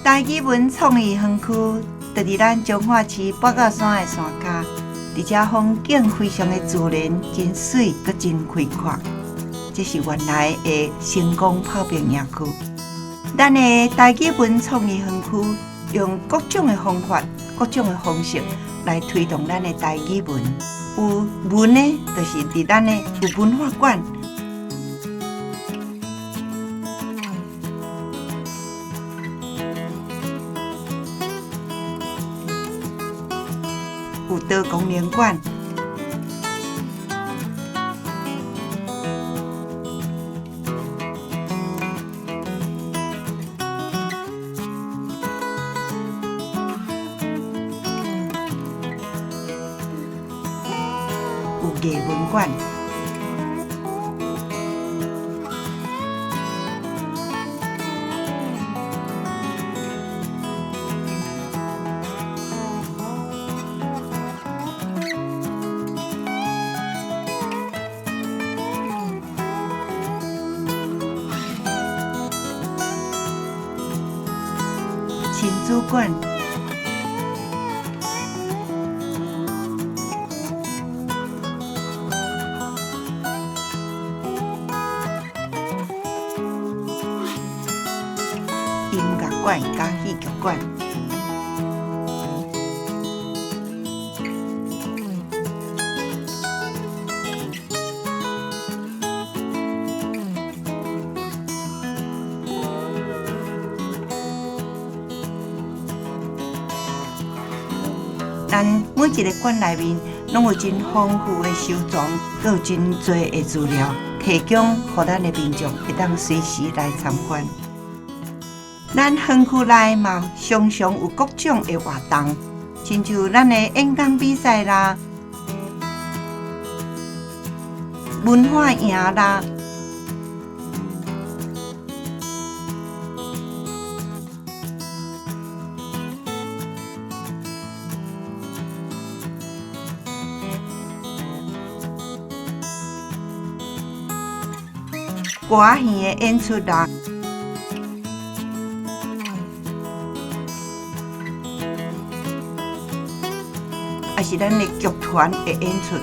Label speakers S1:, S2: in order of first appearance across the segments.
S1: 台語文創意園區，就佇咱彰化市八甲山的山跤，佇遮風景非常的自然，真媠，閣真開闊。這是原來的成功炮兵營區。咱的台語文創意園區，用各種的方法、各種的方式來推動咱的台語文。有文的，就是佇咱的有文化館。有多功能館，有藝文館。親子館。音樂館佮戲劇館。咱每一个館內面，攏有真豐富的收藏，閣有真濟的資料，提供予咱的民眾會當隨時來參觀。咱園區內嘛，常常有各種的活動，親像咱的演講比賽啦、文化營啦。歌仔戲的演出啦，抑是咱的劇團的演出，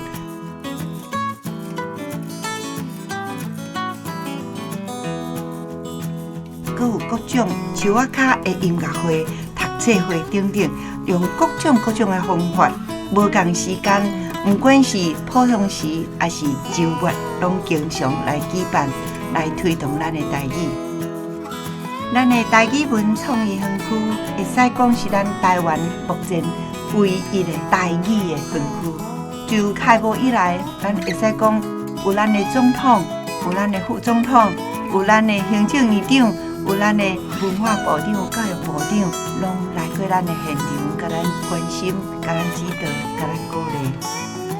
S1: 閣有各種樹仔跤的音樂會、讀冊會等等，用各種各種的方法，無仝時間，毋管是普通時抑是週末，攏經常來舉辦。來推動咱的台語，咱的台語文創意園區，會使講是咱台灣目前唯一的台語的園區。自開幕以來，咱會使講有咱的總統，有咱的副總統，有咱的行政院長，有咱的文化部長、教育部長，攏來過咱的現場，共咱關心、共咱指導、共咱鼓勵。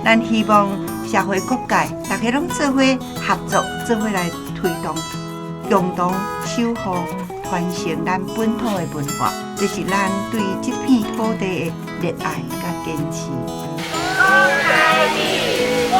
S1: 咱希望社會各界，大家攏做伙合作，做伙來推動，共同守護、傳承咱本土的文化，這是咱對這片土地的熱愛佮堅持。
S2: 講台語，我